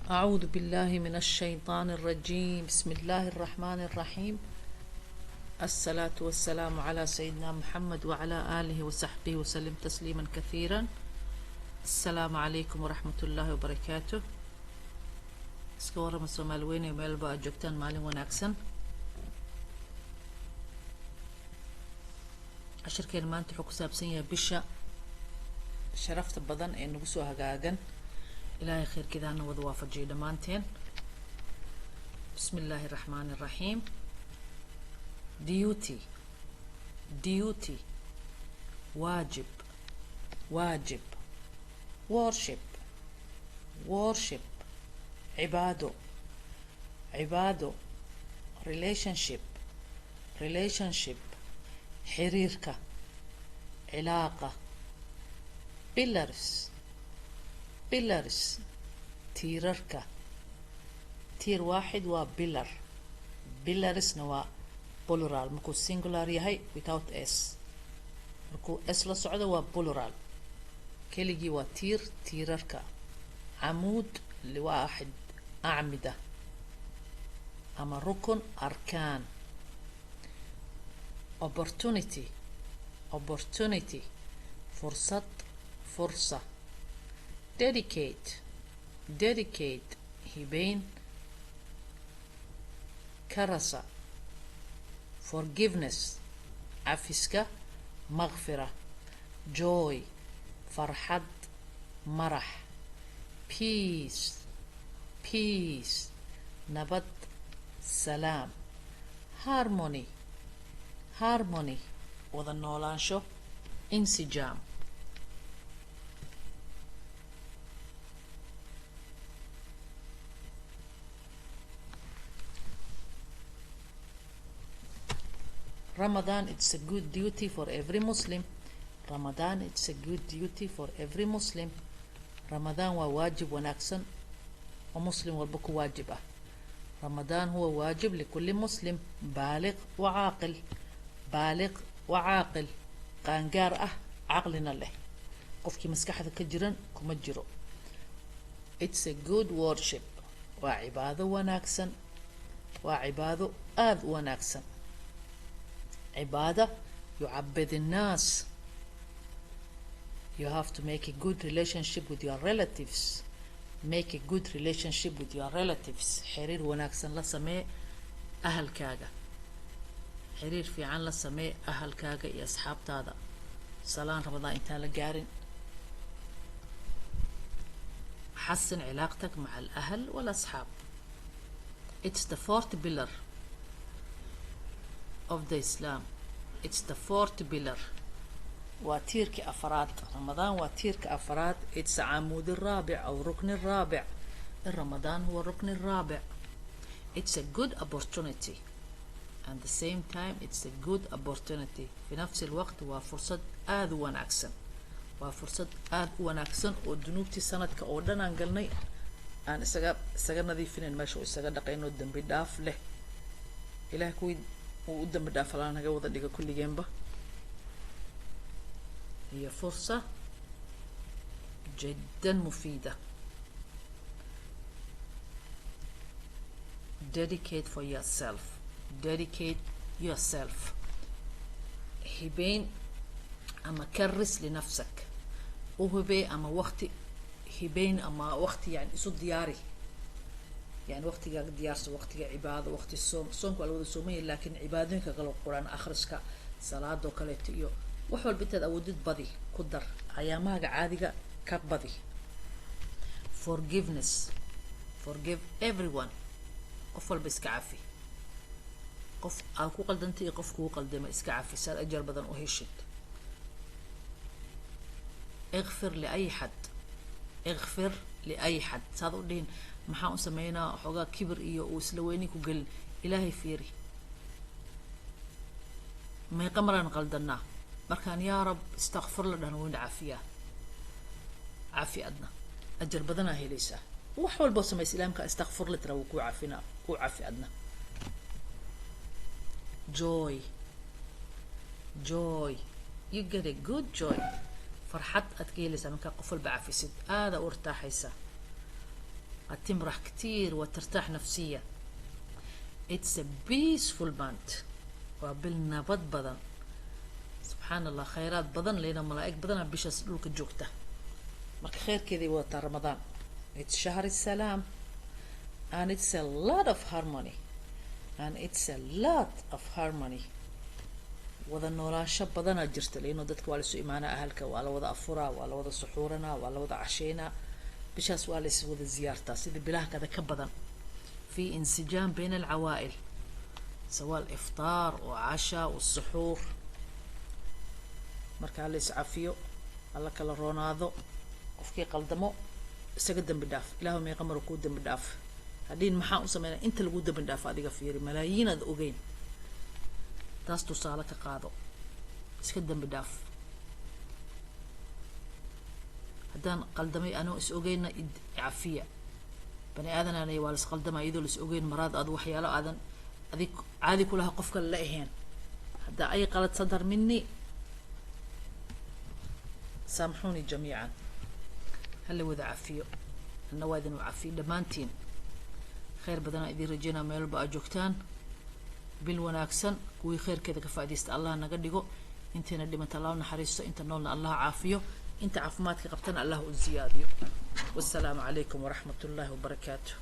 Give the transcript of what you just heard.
أعوذ بالله من الشيطان الرجيم. بسم الله الرحمن الرحيم. الصلاة والسلام على سيدنا محمد وعلى آله وصحبه وسلم تسليما كثيرا. السلام عليكم ورحمة الله وبركاته. Iska warrama Soomaali weyne, meelba aad joogtaan, maalin wanaagsan. Cashirkeena maanta wuxuu ku saabsan yahay bisha sharafta badan ee nagu soo hagaagan. Ilaahay khayrkeeda hana wada waafajiyo dhammaanteen. Bismi illaahi araxmaani araxiim. Duty, duty, waajib, waajib. Worship, worship, cibaado, cibaado. Relationship, relationship, xiriirka, cilaaqa. Pillars, pillars, tiirarka. Tiir waaxid waa pillar, pillarsna waa plural. Markuu singular yahay, without s. Markuu s la socdo, waa plural. Keligii waa tiir, tiirarka. Camuud liwaaxid, أعمدة ama rukun, arkaan. Opportunity, opportunity, fursad, fursa. Dedicate, dedicate, hibeyn, karasa. Forgiveness, cafiska, maqfira. Joy, farxad, marax. Peace, peace, nabad, salaam. Harmony, harmony, wada noolaansho, insijaam. Ramadan, it's a good duty for every Muslim. Ramadan, it's a good duty for every Muslim. Ramadan waa waajib wanaagsan oo muslim walba ku waajib ah. رمضان هو واجب لكل مسلم بالغ وعاقل. بالغ وعاقل, qaangaar ah, caqlina leh. Qofkii maskaxda ka jiran kuma jiro. It's a good worship, waa cibaado wanaagsan, waa cibaado aada u wanaagsan. عبادة يعبد الناس. You have to make a good relationship with your relatives. Make a good relationship with your relatives. Xiriir wanaagsan la samee ahalkaaga. Xiriir fiican la samee ahalkaaga iyo asxaabtaada. Salaan Ramadaan intaan la gaarin, حسن علاقتك مع الأهل والأصحاب. It's the fourth pillar of the Islam. It's the fourth pillar, waa tiirkii afraad. Ramadaan waa tiirka afraad. It's عمود الرابع أو ركن الرابع. الرمضان هو الركن الرابع. It's a good opportunity. And the same time, it's a good opportunity. في نفس الوقت waa fursad aada u wanaagsan, waa fursad aada u wanaagsan oo dunuubtii sanadka oo dhan aan galnay aan isaga nadiifinayn, meesha oo isaga dhaqayno, dambi dhaaf leh. Ilaah kuwii uu u dambi dhaaf alaa naga wada dhiga kulligeenba. هي فرصة جدا مفيدة. Dedicate for yourself. Dedicate yourself, hibeyn ama karis لنفسك. U hibee ama waqti hibeyn ama waqti, yani isu diyaari, yani waqtigaaga diyaarso, waqtiga cibaado, waqti soom. Soomka waa la wada soomanya, laakiin cibaadooyinka kale, Qur-aan akhriska, salaadoo kaleeto iyo wax walba intaad awoodid badi, ku dar ayaamahaaga caadiga ka badi. Forgiveness, forgive everyone. Qof walba iska cafi. Qof aad ku qaldantay iyo qof kugu qaldama iska cafi, si aad ajar badan u heshid. اغفر لأي حد. اغفر لأي حد. Saad u dhihin maxaan u sameynaa, xoogaa kibir iyo uu isla weyni ku gelin. Ilaahay fiiri, meeqa maraan qaldanaa, markaan yaa Rab istakfir la dhahna, wayna cafiyaa. Cafi adna, ajar badanaa helaysaa. Wax walboo samaysa, ilahay markaa istakfir la tira, wuu kuu cafinaa. Kuu cafi adna. Joy, joy, you get a good joy. Farxad aad ka helaysaa markaa qof walba cafisid, aada u irtaaxaysaa. قد تمرح كتير وترتاح نفسيا. It's a peaceful month, waa bil nabad badan, subxaan Allah, khayraad badan leyna, malaa'ig badanaa bishaas dhulka joogta, marka khayrkeeday wadataa Ramadaan. It's شهر السلام and it's a lot of harmony, and it's a lot of harmony. Wada noolaansho badanaa jirta, leino dadka waa laisu imaanaa, ahalka waa la wada afuraa, waa la wada suxuuranaa, waa la wada casheynaa. Bishaas waa la is wada ziyaartaa sida bilaha kada ka badan. في انسجام بين العوائل، سواء الإفطار وعشاء والسحور. Marka hala iscafiyo, alla kala roonaado. Qofkii qaldamo isaga dembi dhaaf. Ilaahu meeqa maro kuu dembi dhaaf hadhiin, maxaa u sameynaa inta lagu dembi dhaafo? Adiga fiiri, malaayiin aad ogeyn, taas tusaale ka qaado, iska dembi dhaaf. Haddaan qaldamay anoo is ogeyna, cafiya. Bani aadananay, waa las qaldama iyadoo las ogeyn. Maraad aad waxyaalo aadan adig caadi kulaha qof kale la ahayn, haddaa ay qalad sadar mini, saamxuuni jamiican. Hala wada cafiyo, anna waa idin u cafiyo dhammaantiin. Khayr badanaa idiin rajeynaa meel walba aad joogtaan. Bil wanaagsan, kuwii khayrkeeda ka faaidaysta Allah naga dhigo. Intayna dhimanta Allah u naxariisto, inta noolna Allah caafiyo, inta caafimaadka qabtana Allah u ziyaadiyo. Wasalaamu calaykum waraxmat ullahi wabarakaatu.